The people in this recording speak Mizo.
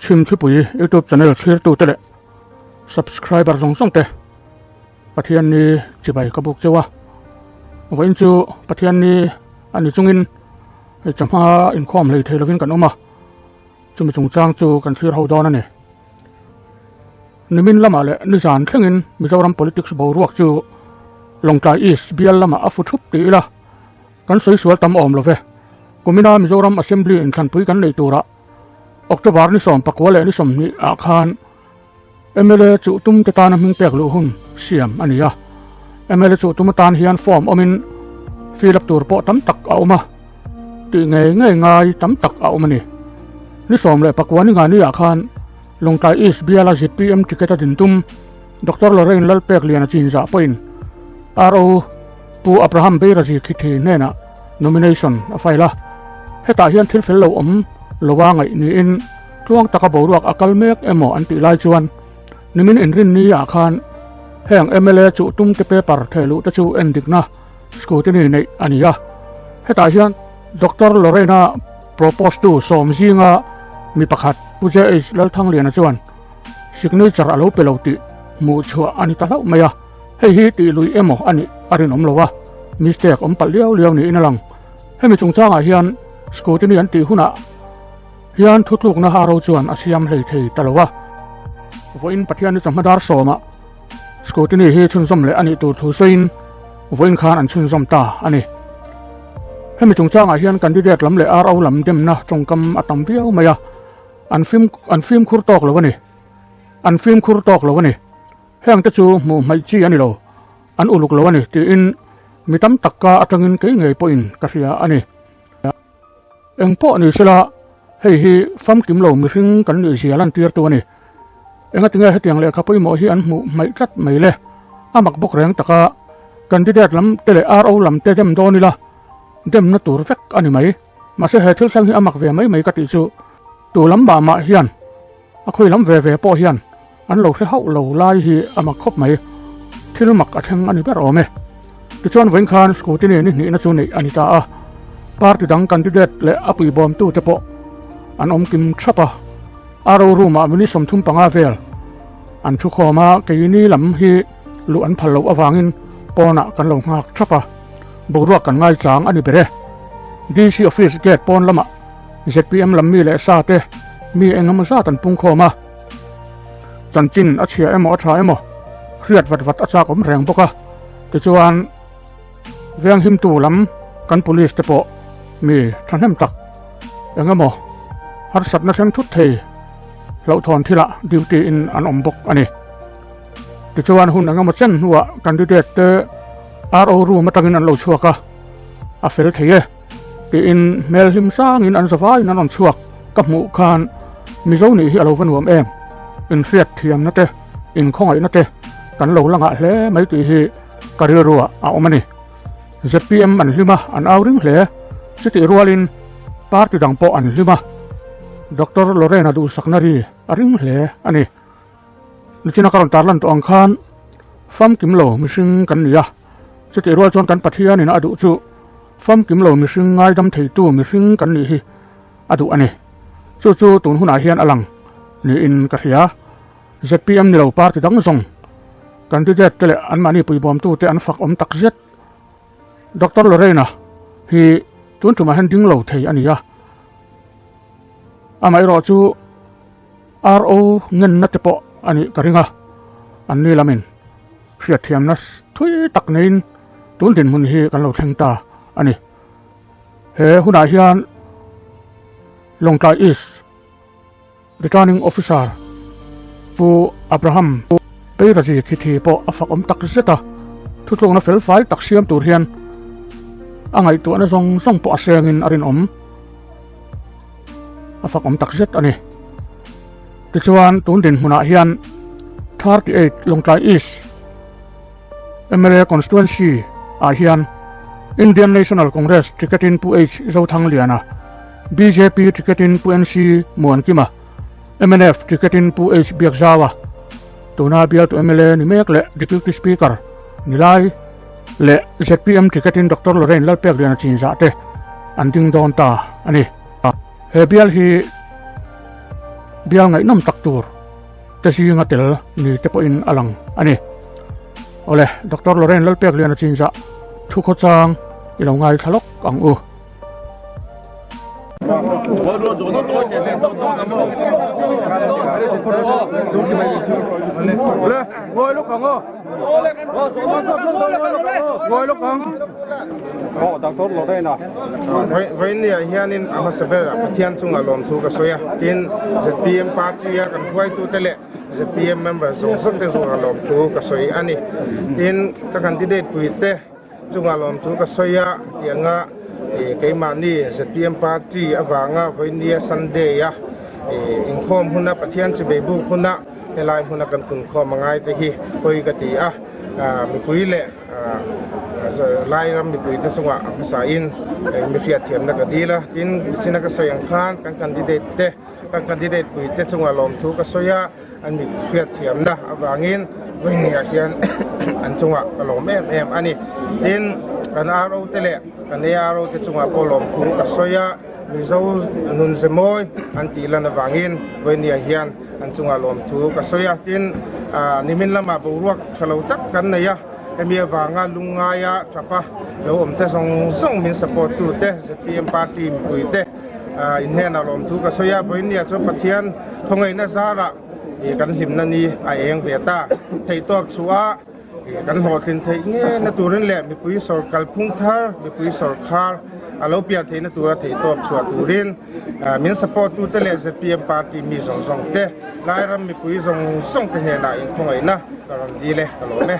Chhimthupui YouTube channel thlirtute leh subscriber zawng zawng te Pathian ni chibai ka buk cheu a. Vawiin chu Pathian ni a ni chungin hei chawhma inkhawm hlei thei lovin kan awm a, chumi chungchang chu kan thlir ho dawn a ni. Nimin lamah leh nizan thlengin Mizoram politics boruak chu Lawngtlai East bial lamah a fu thup ti ila kan sawi sual tam awm lo ve. Kumina Mizoram Assembly inthlanpui kan neih turah October ni 14 leh ni 20 ah khan mla chuh tum te tana hming pek luh hun siam a ni a. Mla chuh tum atan hian form awmin fill up tur pawh tam tak a awm a, tih ngei ngei ngai tam tak a awm a ni. Ni 19 ni ngani ah khan Lawngtlai East biala zpm ticket a din tum Doctor Lorraine Lalpekliana chinzah pawhin RO Pu Abraham Beirazi Khithi hnenah nomination a file a. Hetah hian thil fel lo awm loa ngaih niin tluang taka boruak a kal mek emaw an tih lai chuan nimin inrinni ah khan heng mla chuh tum te paper theh luh te chu en dikna scrutiny neih a ni a. Hetah hian Doctor Lorraine-a propose tu sawm zinga mi pakhat Pu JH Lalthangliana chuan signature a lo pe lo tih hmuh chhuah a ni ta hlauh mai a. Hei hi tih lui emaw a nih a rinawm lo a, mistake awm palh liau liau niin a lang. Hemi chungchangah hian scrutiny an tih hunah hian thutlukna a ro chuan a siam hlei thei ta lo a. Vawiin Pathian ni chawhma dar sawmah scrutiny hi chhunzawm leh a nih tur thu sawiin vawiin khan an chhunzawm ta a ni. Hemi chungchangah hian candidate lam leh RO lam demna tawngkam a tam viau mai a, an fim an fimkhur tawk lo a ni. An fimkhur tawk lo a ni. Heng te chu hmuh hmaih chi a ni lo, an uluk lo a ni tiin mi tam tak ka atangin kei ngei pawhin ka hria a ni. Eng pawh ni sela hei hi famkim lo mihring kan nih zia lantirtu a ni. Engatinge hetiang lehkha pawimawh hi an hmuh hmaih tlat mai le? A mak bawk reng taka candidate lam te leh RO lam te dem dawn ila demna tur vek a ni mai. Mahse he thil thleng hi a mak ve mai mai ka tih chu tu lam mah mah hian A khawi lam ve ve pawh hian an lo hre hauh lo lai hi a mak khawp mai. Thil mak a thleng a ni ber awm e. Tichuan vawiin khan scrutiny ni hnihna chu neih a ni ta a. Party dang candidate leh a puibawmtu te pawh an awm kim thap a. RO room ah minute 35 vel an thu khawm a, keini lam hi luh an phal loh avangin pawnah kan lo nghak thap a. Boruak kan ngaichang a ni ber e. DC office gate pawn lamah Zpm lam mi leh sa te mi eng emaw zat an pung khawm a, chanchin a chhia emaw a tha emaw hriat vat vat a chak awm reng bawk a, tichuan venghimtu lam kan police te pawh mi thahnem tak eng emaw harsatna thleng thut thei hlauhthawn thilah duty in an awm bawk a ni. Tichuan hun eng emaw chen hnuah candidate te RO room atangin an lo chhuak a, a fel thei e. Tiin hmel hlim sangin an zavaiin an rawn chhuak ka hmuh khan Mizo nih hi a lo va nuam em? Inhriat thiamna te, inkhawngaihna te kan lo la ngah hle mai tih hi ka rilruah a awm a ni. Zpm an hlim a, an au ring hle. Chutih rualin party dang pawh an hlim a, Doctor Lorena duhsakna ri a ring hle a ni. Nichina ka rawn tarlan tawh ang khan famkim lo mihring kan ni a, chutih rual chuan kan Pathianin a duh chu famkim lo mihring ngaidam theitu mihring kan nih hi a duh a ni. Chu chu tun hunah hian a lang niin ka hria. Zpm ni lo party dang zawng candidate te leh anmahni puibawmtute an fak awm tak zet. Doctor Lorraine-a hi tun tumah hian ding lo thei a ni a, amaherawh chu RO ngenna te pawh a nih ka ring a, an ni lamin hriatthiamna thui tak neiin tun dinhmun hi kan lo thleng ta a ni. He hunah hian Lawngtlai East Returning Officer Pu Abraham Peirazi Khithi pawh a fak awm tak zet a, thutlukna felfai tak siam tur hian a ngaihtuahna zawng zawng pawh a sengin a rinawm. A fak awm tak zet a ni. Tichuan tun dinhmunah hian 38 Lawngtlai East mla Constituency ah hian Indian National Congress ticket in Pu H Zothangliana, bjp ticket in Pu NC Muankima, mnf ticket in Pu H Biakzaua, tuna bialtu mla ni mek leh Deputy Speaker ni lai leh zpm ticket in Doctor Lorraine Lalpekliana chinzah te an ding dawn ta a ni. He bial hi. Bial ngaihnawm tak tur te zinga tel ni te pawhin a lang a ni. Awle, Doctor Lorraine Lalpekliana chinzah thu khawchang i lo ngaithla lawk ang u. Vawinia hianin a hmasa berah Pathian chungah lawmthu ka sawi a, tin zpm party a kan hruaitute leh zpm member zawng zawng te chungah lawmthu ka sawi a ni. Tin ka candidate puite chungah lawmthu ka sawi a tih anga keimahni zpm party avanga Vawinia Sunday a inkhawm huna Pathian chibei buk huna helai hmuna kan punkhawm a ngai te hi pawi ka ti a, mipui leh Lairam mipuite chungah a hmasain mi hriatthiamna ka dil a, tin nichina ka sawi ang khan kan candidate te, kan candidate puite chungah lawmthu ka sawi a, an mi hriatthiamna avangin vawinia hian an chungah ka lawm em em a ni. Tin, kan RO te leh kan ARO te chungah pawh lawmthu ka sawi a, Mizo nun ze mawi an tih lan avangin vawinia hian an chungah lawmthu ka sawi a, tin nimin lamah boruak tha lo tak kan nei a, hemi avanga lungngaia tapa lo awm te zawng zawng min support tu te zpm party mipui te in hnenah lawmthu ka sawi a, vawinia chu Pathian thawngaihna zarah kan hlimna ni a eng ve ta theihtawp chhuah a. Kan hlawhtlin theih nge na turin leh mipui sawrkal phung thar, mipui sawrkhar a lo pian theihna tura theihtawp chhuah turin min support tute leh zpm party mi zawng zawng te, Lairam mipui zawng zawng te hnenah inkhawngaihna ka rawn dil e, ka lawm e.